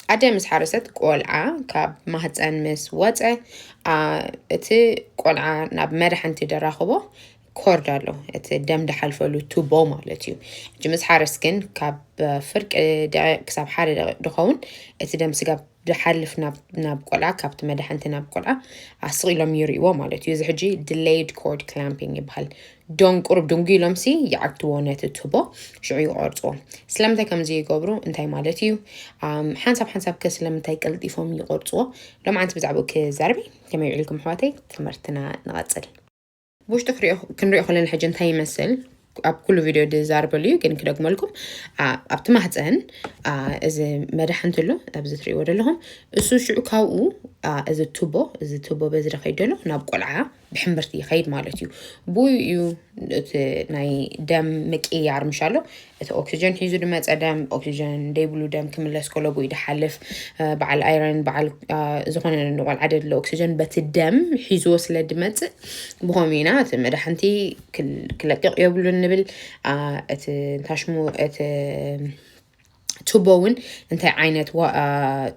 ኣደ ምስ ሓረሰት ቆልዓ ካብ ማህፀን ምስ ወፀ፣ እቲ ቆልዓ ናብ መድሓንቲ ደራኽቦ ኮርድ ኣሎ፣ እቲ ደም ድሓልፈሉ ቱቦ ማለት እዩ። ሕጂ ምስ ሓረስ ግን ካብ ፍርቂ ደቂቕ ክሳብ ሓደ ደቂቕ ድኸውን እቲ ደም ስጋብ ድሓልፍ ናብ ቆልዓ፣ ካብቲ መድሓንቲ ናብ ቆልዓ ኣስቕ ኢሎም ይርእይዎ ማለት እዩ። እዚ ሕጂ ዲሌይድ ኮርድ ክላምፒንግ ይበሃል። ዶን ቁሩብ ድንጉ ኢሎም ሲ ይዓግትዎ ነቲ ቱቦ፣ ሽዑ ይቆርፅዎ። ስለምንታይ ከምዚ ይገብሩ? እንታይ ማለት እዩ? ሓንሳብ ሓንሳብ ከ ስለምንታይ ቀልጢፎም ይቆርፅዎ? ሎም ዓንቲ ብዛዕባኡ ክዛርቢ። ከመይ ውዒልኩም ኣሕዋተይ? ትምህርትና ንቐፅል። ብውሽጢ ክንሪኦ ከለና ሕጂ እንታይ ይመስል? ኣብ ኩሉ ቪድዮ ዝዛርበሉ እዩ፣ ግን ክደግመልኩም። ኣብቲ ማህፀን እዚ መድሓንቲ ኣሎ ኣብዚ ትሪእዎ ዘለኹም፣ እሱ ሽዑ ካብኡ እዚ ቱቦ፣ እዚ ቱቦ በዚ ደኸይድ ዘሎ ናብ ቆልዓ ብሕምብርቲ ይኸይድ ማለት እዩ። ብኡ እዩ እቲ ናይ ደም ምቅያር ምሻሎ፣ እቲ ኦክሲጀን ሒዙ ድመፀ ደም ኦክሲጀን ደይብሉ ደም ክምለስ ከሎ ብኡ ድሓልፍ። በዓል ኣይረን በዓል ዝኾነ ንቆልዓ ደድለ ኦክሲጀን በቲ ደም ሒዝዎ ስለ ድመፅእ ብኸምኡ ኢና እቲ መድሓንቲ ክለቅቕ የብሉን ንብል። እቲ እንታሽሙ እቲ ቱቦ እውን እንታይ ዓይነት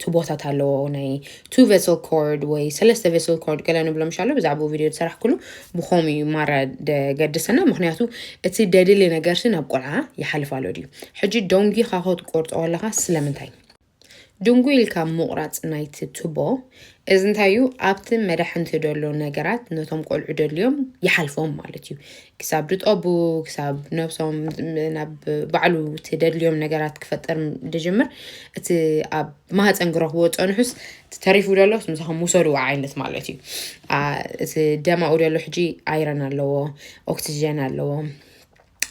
ቱቦታት ኣለዎ፣ ናይ ቱ ቨሰል ኮርድ ወይ ሰለስተ ቨሰል ኮርድ ገለ ንብሎ ምሻሎ። ብዛዕባኡ ቪድዮ ዝሰራሕኩሉ ብኸምኡ እዩ ማራ ደገድሰና፣ ምክንያቱ እቲ ደድሊ ነገርሲ ናብ ቆልዓ ይሓልፍ ኣሎ ድዩ። ሕጂ ደንጉኻ ክትቆርጾ ከለኻ ስለምንታይ? ድንጉ ኢልካ ምቑራፅ ናይቲ ቱቦ እዚ እንታይ እዩ? ኣብቲ መዳሕንቲ ደሎ ነገራት ነቶም ቆልዑ ደድልዮም ይሓልፎም ማለት እዩ። ክሳብ ድጠቡ፣ ክሳብ ነብሶም ናብ ባዕሉ እቲ ደድልዮም ነገራት ክፈጠር ድጅምር፣ እቲ ኣብ ማህፀን ክረኽብዎ ዝፀንሑስ እቲ ተሪፉ ደሎ ምሳኹም ውሰድዎ ዓይነት ማለት እዩ። እቲ ደማኡ ደሎ ሕጂ ኣይረን ኣለዎ፣ ኦክሲጀን ኣለዎ፣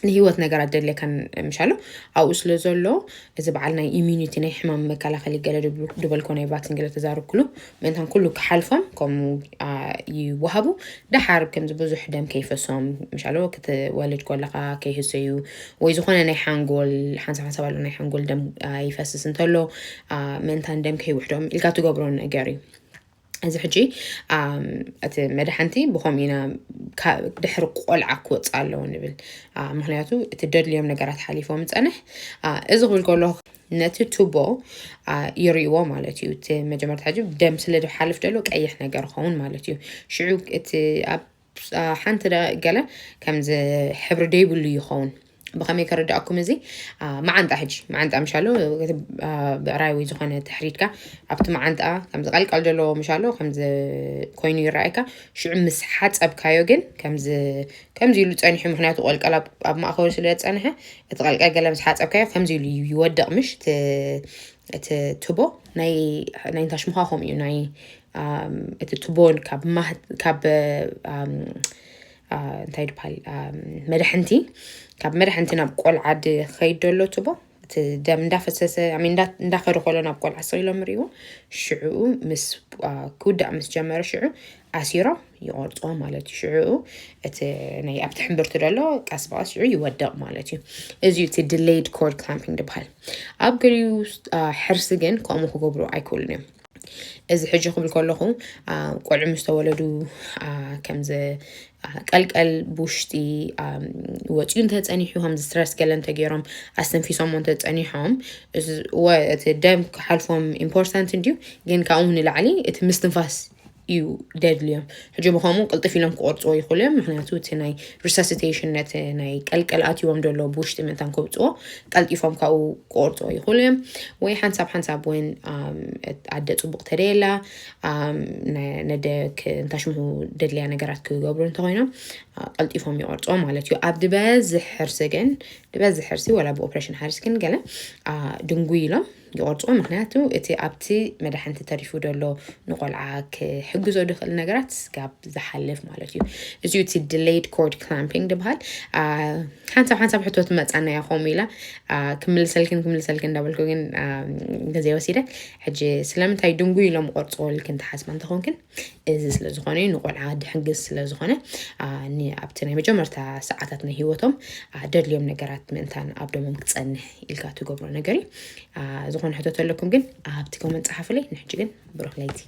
ንህይወት ነገራት ደድለካ ምሻሎ ኣብኡ ስለ ዘሎ፣ እዚ በዓል ናይ ኢሚኒቲ ናይ ሕማም መከላኸሊ ገለ ድበልኮ ናይ ቫክሲን ገለ ተዛረብኩሉ ምእንታን ኩሉ ክሓልፎም ከምኡ ይወሃቡ። ደሓር ከምዚ ብዙሕ ደም ከይፈሶም ምሻሎ ክትወልድ ከለኻ ከይህሰዩ ወይ ዝኾነ ናይ ሓንጎል ሓንሳብ ሓንሳብ ኣሎ ናይ ሓንጎል ደም ይፈስስ እንተሎ ምእንታን ደም ከይውሕዶም ኢልካ ትገብሮ ነገር እዩ። እዚ ሕጂ እቲ መድሓንቲ ብኸምኡ ኢና ድሕሪ ቆልዓ ክወፅእ ኣለዎ ንብል። ምክንያቱ እቲ ደድልዮም ነገራት ሓሊፎም ፀንሕ። እዚ ክብል ከሎ ነቲ ቱቦ ይርእይዎ ማለት እዩ። እቲ መጀመርታ ሕጂ ደም ስለ ዝሓልፍ ደሎ ቀይሕ ነገር ኸውን ማለት እዩ። ሽዑ እቲ ኣብ ሓንቲ ገለ ከምዚ ሕብሪ ደይብሉ ይኸውን። ብኸመይ ከረዳእኩም እዚ? መዓንጣ ሕጂ መዓንጣ ምሻሎ ብዕራይ ወይ ዝኾነ ተሕሪድካ ኣብቲ መዓንጣ ከምዚ ቀልቀል ዘለዎ ምሻሎ ከምዚ ኮይኑ ይረኣየካ። ሽዑ ምስ ሓፀብካዮ ግን ከምዚ ከምዚ ኢሉ ፀኒሑ፣ ምክንያቱ ቆልቀል ኣብ ማእኸሉ ስለ ዝፀንሐ እቲ ቀልቀል ገለ ምስ ሓፀብካዮ ከምዚ ኢሉ ይወድቕ ምሽ እቲ ቱቦ ናይ ናይ እንታሽሙኻ ከምኡ እዩ ናይ እቲ ቱቦ ካብ ካብ እንታይ ድበሃል መድሕንቲ ካብ መድሕንቲ ናብ ቆልዓ ድኸይድ ደሎ ቱቦ እቲ ደም እንዳፈሰሰ እንዳኸደ ከሎ ናብ ቆልዓ ስቕ ኢሎም ርእዎ። ሽዕኡ ምስ ክውዳእ ምስ ጀመረ ሽዑ ኣሲሮም ይቆርፅዎ ማለት እዩ። ሽዕኡ እቲ ናይ ኣብቲ ሕምብርቲ ደሎ ቀስ ብቐስ ሽዑ ይወደቕ ማለት እዩ። እዚ እቲ ዲሌይድ ኮርድ ክላምፒንግ ድበሃል። ኣብ ገሊኡ ሕርሲ ግን ከምኡ ክገብሩ ኣይክእሉን እዮም። እዚ ሕጂ ክብል ከለኹ ቆልዑ ምስ ተወለዱ ከምዚ ቀልቀል ብውሽጢ ወፂኡ እንተፀኒሑ ከምዚ ስትረስ ገለ እንተገይሮም ኣስተንፊሶሞ እንተፀኒሖም እቲ ደም ክሓልፎም ኢምፖርታንት እንድዩ፣ ግን ካብኡ ንላዕሊ እቲ ምስትንፋስ እዩ ደድልዮም። ሕጂ ብኸምኡ ቅልጥፍ ኢሎም ክቆርፅዎ ይኽእሉ እዮም። ምክንያቱ እቲ ናይ ሪሰሲቴሽን ነቲ ናይ ቀልቀል ኣትዎም ደሎ ብውሽጢ ምእንታን ከውፅዎ ቀልጢፎም ካብኡ ክቆርፅዎ ይኽእሉ እዮም። ወይ ሓንሳብ ሓንሳብ እውን ኣደ ፅቡቕ ተደየላ ነደ እንታሽምሁ ደድልያ ነገራት ክገብሩ እንተኮይኖም ቀልጢፎም ይቆርፅዎ ማለት እዩ። ኣብ ድበዝሕ ሕርሲ ግን ድበዝሕ ሕርሲ ወላ ብኦፕሬሽን ሓሪስ ግን ገለ ድንጉይ ኢሎም ይቆርፅዎ። ምክንያቱ እቲ ኣብቲ መድሓንቲ ተሪፉ ደሎ ንቆልዓ ክሕግዞ ድኽእል ነገራት ስጋብ ዝሓልፍ ማለት እዩ። እዚ እቲ ዲሌይድ ኮርድ ክላምፒንግ ድበሃል። ሓንሳብ ሓንሳብ ሕቶ ትመፃና እያ ከምኡ ኢላ ክምልሰልክን ክምልሰልክን እንዳበልኩ ግን ግዜ ወሲደ። ሕጂ ስለምንታይ ድንጉ ኢሎም ቆርፅዎ ኢልክን ትሓስባ እንተኾንክን እዚ ስለ ዝኾነ እዩ፣ ንቆልዓ ድሕግዝ ስለ ዝኾነ ኣብቲ ናይ መጀመርታ ሰዓታት ናይ ህይወቶም ደድልዮም ነገራት ምእንታን ኣብ ደሞም ክፀንሕ ኢልካ ትገብሮ ነገር እዩ። ዝኾነ ሕቶ ተለኩም ግን ኣብቲ ኮመንት ፀሓፉለይ። ንሕጂ ግን ብሩኽ ለይቲ።